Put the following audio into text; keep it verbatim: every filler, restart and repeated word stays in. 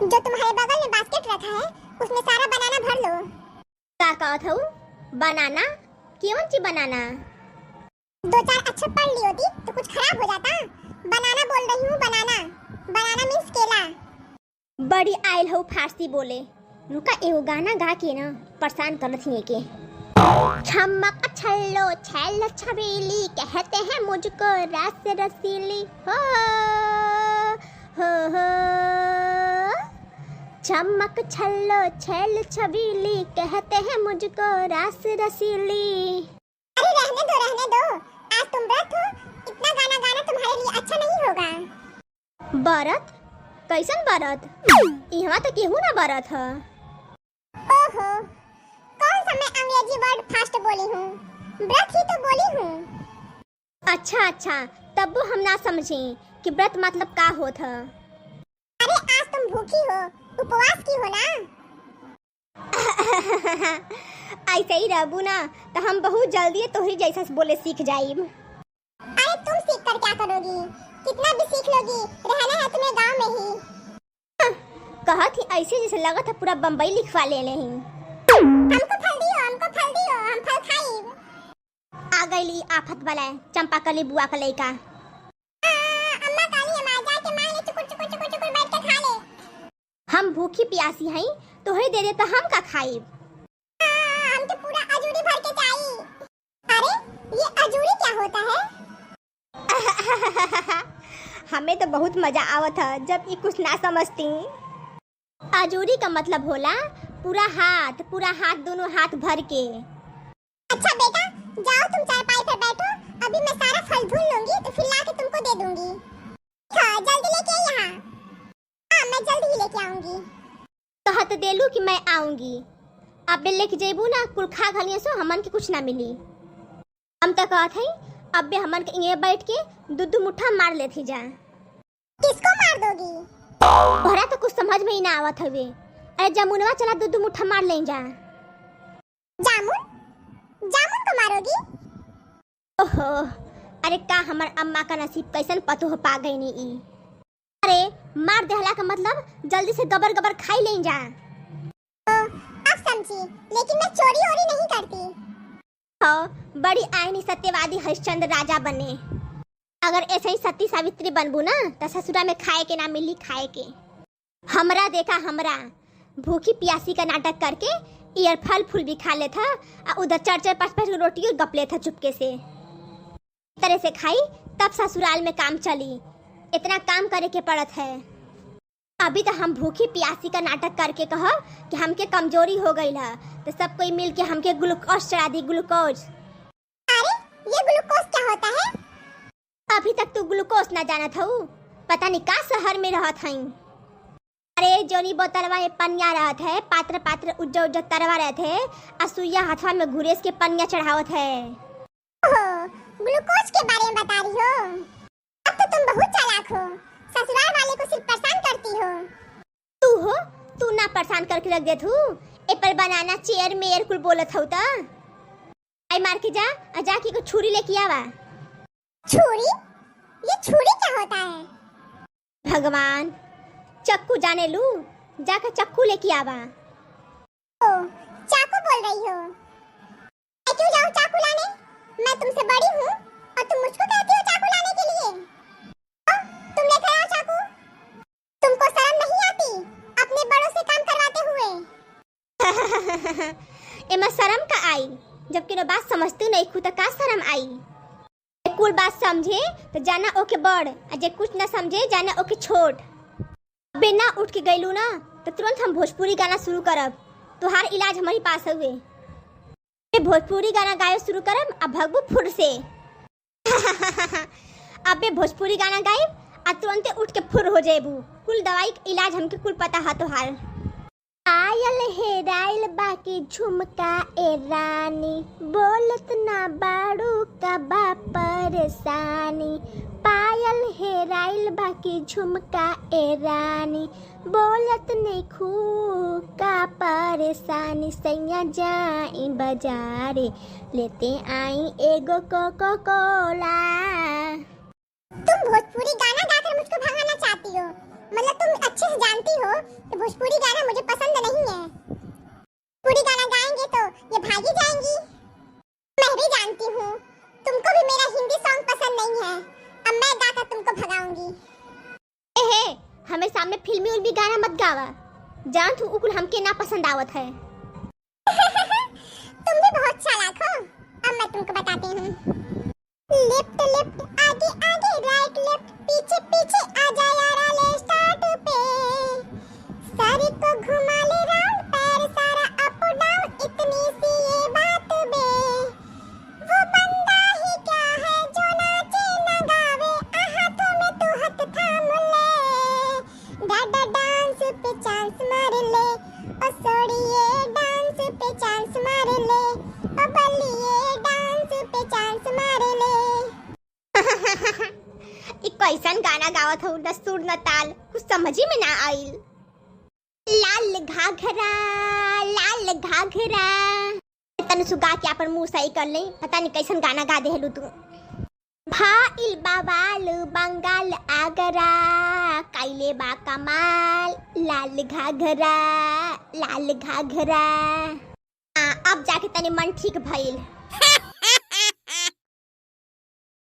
जो तुम्हारे बगल में बास्केट रखा है, उसमें सारा बनाना भर लो। का कहत हऊ? बनाना? केवन ची बनाना? दो चार अक्षर पढ़ ली होती तो कुछ खराब हो जाता। बनाना बोल रही हूँ, बनाना। बनाना मीन्स केला। बड़ी आइल हऊ फारसी बोले। रुका, एगो गाना गा के ना परेशान करत ही एके। छमक छल्लो छैल छबीली, कहते हैं मुझको रस रसीली। हो, हो, हो। छमक छल्लो छैल छबीली, कहते हैं मुझको रस रसीली। अरे रहने दो, रहने दो। आज तुम व्रत हो, इतना गाना गाना तुम्हारे लिए अच्छा नहीं होगा। बरत? कैसन बरत? इहवा त केहू ना बरत ह। ओहो, कौन सा मैं अंग्रेजी वर्ड फास्ट बोली हूँ? व्रत ही तो बोली हूँ। अच्छा, अच्छा, तब वो हम ना समझे कि व्रत मतलब का होत ह। अरे आज तुम भूखी हो, उपवास की हो ना। ऐसे ही रहबू ना, त हम बहुत जल्दी तोहरी जैसा से बोले सीख जाइब। अरे तुम सीख कर क्या करोगी? कितना भी सीख लोगी, रहना है तुम्हें गांव में ही। कहत ही ऐसे जैसे लगत है पूरा बम्बई लिखवा ले लेही। हमको फल दियो, हमको फल दियो, हम फल खाइब। आ गइल ई आफत वाला चंपा कली बुआ का लइका। आ, अम्मा काली हमार जाके मांग ले, चुकुर, चुकुर, चुकुर, चुकुर बैठ के खा ले। हम भूखी प्यासी हई, तोहरे दे दे त हम का खाइब? आ, हमके पूरा अजूरी भर के चाही। अरे, ये अजूरी क्या होता है? हमें तो बहुत मजा आवत ह, जब ई कुछ ना समझती। अजूरी का मतलब होला पूरा हाथ, पूरा हाथ, दोनों हाथ भर के। अच्छा बेटा, जाओ तुम चारपाई पर बैठो, अभी मैं सारा फल धुल लूंगी तो फिर ला के तुमको दे दूंगी। हाँ, जल्दी लेके आई यहाँ। हाँ, मैं जल्दी ही लेके आऊंगी। कहत देलू कि मैं आऊंगी, अबे लेके जइबू ना, कुल खा घलिया सो हमन के कुछ ना मिली। हम त कहत हई, अबे हमन के इहे बैठ के दू दू मुट्ठा मार लेथी जा। किसको मार दोगी? तोहरा तो कुछ समझ में ही ना आवत हवे। अरे जमुनवा चला, दू दू मुट्ठा मार लें जा। जामुन? जामुन को मारोगी? ओहो, अरे का हमर अम्मा का नसीब, कैसन पतोह पा गईनी ई। अरे मार देहला का मतलब जल्दी से गबर गबर खाई लें जा। ओ, अब समझी, लेकिन मैं चोरी ओरी नहीं करती। हो, बड़ी आईनी सत्यवादी हरिश्चंद्र राजा बने। अगर ऐसे ही सती सावित्री बनबू ना, त ससुरा में खाए के ना मिली, खाए के। हमरा देखा, हमरा भूखी प्यासी का नाटक करके इयर फल फूल भी खा लेत ह, आ उधर चार चार पाँच पाँच गो रोटियो गप लेत ह चुपके से। तरह से खाई, तब ससुराल में काम चली। इतना काम करे के पड़त है। अभी तो हम भूखी प्यासी का नाटक करके कहब कि हमके कमजोरी हो गई है, तो सब कोई मिल के हमके ग्लूकोज चढ़ा दी, ग्लूकोज। अरे, ये ग्लूकोज क्या होता है? अभी तक तू ग्लूकोज ना जानत हऊ? पता नहीं का शहर में रहत हई। अरे, जोनी बोतलवा में पनिया रहत है, पात्र पात्र उज्जर उज्जर तरवा रहत है, आ सुइया हथवा में घुरेस के पनिया चढ़ावत है। ओहो, ग्लूकोज के बारे में बता रही हो? अब तो तुम बहुत चालाक हो, ससुराल वाले को सिर्फ परेशान करती हो। तू हो, तू ना परेशान करके रख देत हू। ए पर बनाना, चेयर, मेयर कुल बोलत हऊ त। आई मार के जा, आ जाके एगो छुरी लेके आवा। छुरी? ये छुरी क्या होता है? भगवान, चक्कू जाने लू, जाकर चक्कू लेके आवा। ओ, चाकू बोल रही हो? मैं क्यों जाऊं चाकू लाने? मैं तुमसे बड़ी हूँ और तुम मुझको कहती हो चाकू लाने के लिए? ओ, तुम लेकर आओ चाकू। तुमको शर्म नहीं आती अपने बड़ों से काम करवाते हुए? एमा शर्म का आई, जब केनो बात समझतू नहीं खू त का शर्म आई? जे कुल बात समझे त जाना ओके बड़, आ जे कुछ ना समझे जाना ओके छोट। अबे ना उठ के गइलू ना, त तुरंत हम भोजपुरी गाना शुरू करब। तोहार इलाज हमरी पास हउए। अबे भोजपुरी गाना गाए शुरू करब, आ भगबू फुर से। अबे भोजपुरी गाना गाइब, आ तुरंते उठ के फुर हो जाएबू। कुल दवाई के इलाज हमके कुल पता ह तोहार। पायल हेराइल बाकी झुमका ए रानी, बोलत ना बाड़ू का बा परेशानी। पायल हेराइल बाकी झुमका ए रानी, बोलत नइखू का परेशानी। सैया जाई बजारे, लेते आई एगो कोको कोला। तुम भोजपुरी गाना गाकर मुझको भगाना चाहती हो? मतलब तुम अच्छे से जानती हो कि भोजपुरी गाना मुझे पसंद नहीं है। पूरी गाना गाएंगे तो ये भागी जाएंगी। मैं भी जानती हूँ तुमको भी मेरा हिंदी सॉन्ग पसंद नहीं है। अब मैं गाकर तुमको भगाऊंगी। ए हे, हमें सामने फिल्मी उल्मी गाना मत गावा। जानत हूँ उ कुल हमके ना पसंद आवत है। तुम भी बहुत चालाक हो। अब मैं तुमको बताती हूँ। लेफ्ट लेफ्ट, आगे आगे, राइट लेफ्ट, पीछे पीछे, आ जा यारा ले स्टार्ट पे। सारे को घुमा ले राउंड, पैर सारा अप डाउन, इतनी सी ये बात बे। वो बंदा ही क्या है जो नाचे न गावे, आ हाथों में तू हाथ थाम ले। डाडा डांस पे चांस मार ले, ओ सोड़िए डांस पे चांस मार ले, ओ बलिए डांस पे चांस मार ले। ई कैसन गाना गावत हऊ, न सुर न ताल, कुछ समझी में ना आइल। लाल घाघरा, लाल घाघरा। तनु सुगा के आपन मुंह सही कर ले, पता नहीं कैसन गाना गा देहलू तू। भाइल बवाल बंगाल आगरा, कैले बा कमाल, लाल घाघरा, लाल घाघरा। हाँ, अब जाके तनी मन ठीक भइल।